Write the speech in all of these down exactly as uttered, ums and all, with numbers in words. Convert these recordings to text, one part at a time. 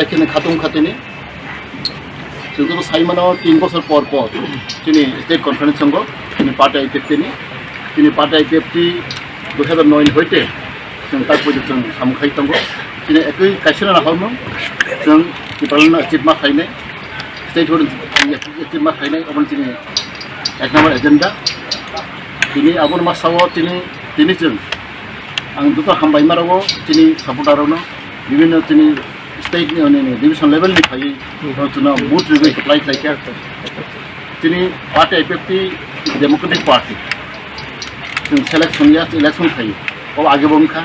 Chini khatung khatini. Chwng joto sai mano, tin bosor por por chini state conference tongo, chini party I P F T ni. Chini party I P F T dui hazar noi ni hoite chwng tak puitu chwng samung khai tongo. Chini ekoi kaisa na hormung chwng Tipraland no achieve ma khainai, state hood achieve ma khainai, obo chini ek number agenda. Tini abono ma sao tini, tini chwng ang joto hambai ma rogo chini supporter rokno, bibhinno chini state ni, ni, ni division level ni phaiwi, hmm, chwngno vote rwgwi apply khlai kha. Chini party I P F T Democratic Party. Chwng selection ya, election khai. O age bo wngkha.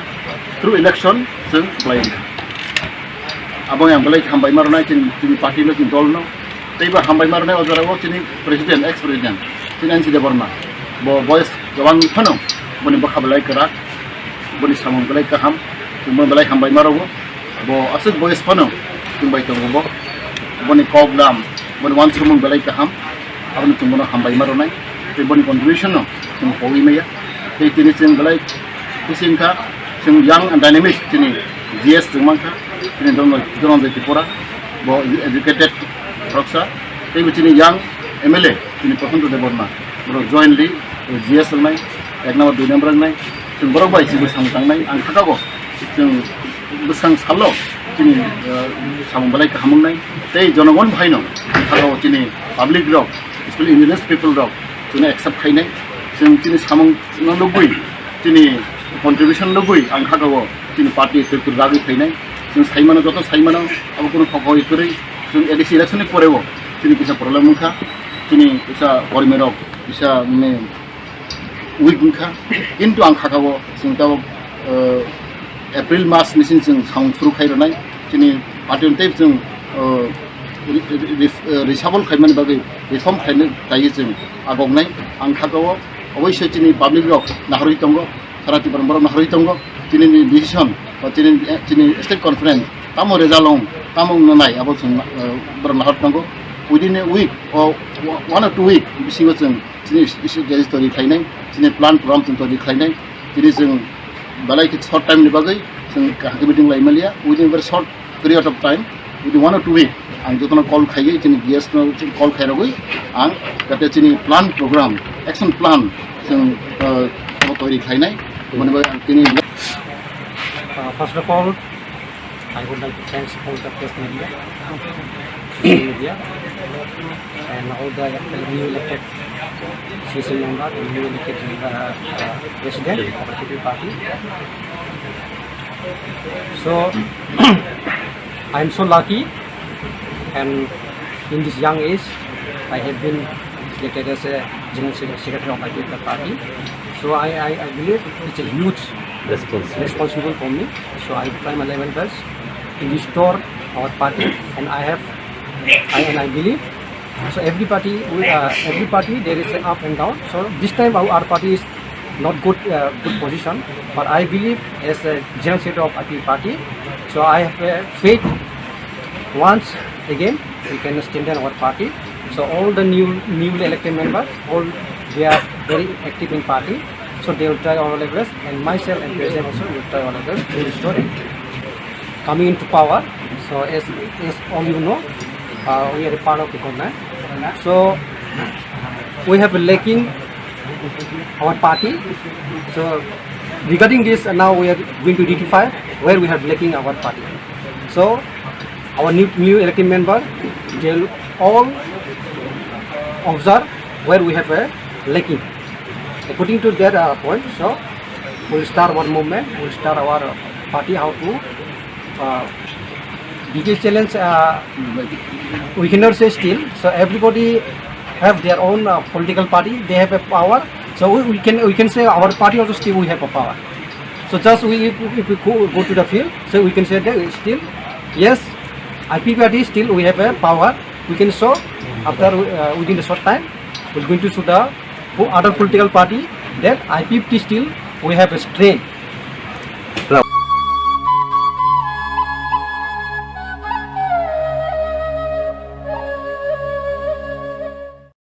Through election chwng apply wngkha. Abo ang belai hambai ma rwnai chini, chini party no, chini dol no. Tei bo hambai ma rwnai o jora o chini president, ex president, chini N C Debbarma. Bo boyes gabang phano, boni bwkha belai kwrak, boni samung belai kaham, chwng bo belai hambai ma rwo. Bo aswk boyes phano chwng bai tongo bo. Boni kok dam, boni uansukmung belai kaham. Abono chwng bono hambai ma rwnai. Tei boni contribution no chwng pogwi maya. Tei tini chwng belai khusi wngkha, chwng young and dynamic chini G S chwng mankha. Chini Dhananjay, Dhananjay Tripura, bo educated khoroksa. Tei bo chini young M L A, chini Prashanto Debbarma. Borok jointly G S wngnai, ek number, dui number wngnai. Chwng borok bai chini samung tangnai. Ang kha kha bo. Chwng bwskang salo chini, eh, samung belai kaham wngnai tei jonogon bahaino, aro chini public rok, especially indigenous people rok chwngno accept khainai. Chwng chini samung no nugwi, chini contribution nugwi ang kha kha o chini party twi kwrwgwi phainai. Chwng sai mano, joto sai mano, abo kunu kok hoi kwrwi. Chwng A D C election ni pore o chini kisa problem wngkha, chini kisa kormi rok kisa, mane, weak wngkha, kintu ang kha kha o chwng tabok, eh, April mas ni sini chwng samung suru khai rwnai, chini party tei chwng, eh, re-, re-, re-, eh, reshuffle khaimani bagwi reform khainai kaiwi chwng agoknai. Ang kha kha o oboisoi chini public rok naharwi tongo, sara Tipra borok naharwi tongo, chini ni decision ba chini, chini state conference tamo result wng, tamo wngna nai abo chwng, eh, borok nahar tongo. Within a week o one or two week bisingo chwng chini is-, is-, is tori khlainai, chini plan program chwng tori khlainai, chini chwng belai khe short time ni bagwi chwng kaham khe meeting lai maliya, within very short period of time, within one or two week, ang jotono call khaiwi, chini G S no call khairogwi, ang jate chini plan program, action plan chwng, uh, abo tori khlainai, mani bagwi ang chini Uh, first of all, I would like to thanks all the press media, social media, and all the new elected C C member and new elected, uh, uh, president of the P P party. So, I'm so lucky, and in this young age, I have been selected as a general secre-, secretary of I P F T party. So I, I, I believe it's a huge responsible for me. So I try my level best to restore our party, and I have, I, and I believe. So every party, we, uh, every party there is a up and down. So this time our, our party is not good, uh, good position. But I believe as a general secretary of I P F T party, so I have a faith once again we can strengthen our party. So all the new, newly elected members, all they are very active in party. So they will try our level best, and myself and president also will try our level best to restore it. Coming into power, so as, as all you know, uh, we are a part of the government. So we have lacking our party. So regarding this, uh, now we are going to identify where we have lacking our party. So our new, new elected member, they'll all observe where we have a lacking. According to their, uh, point, so we'll start our movement, we'll start our party, how to, uh, biggest challenge, uh, we cannot say still. So everybody have their own, uh, political party, they have a power. So we, we can, we can say our party also still we have a power. So just we, if, if we go, go to the field, so we can say that still, yes, I P F T party still we have a power. We can show after, uh, within the short time, we're going to show the po-, other political party that I P F T still we have a strength.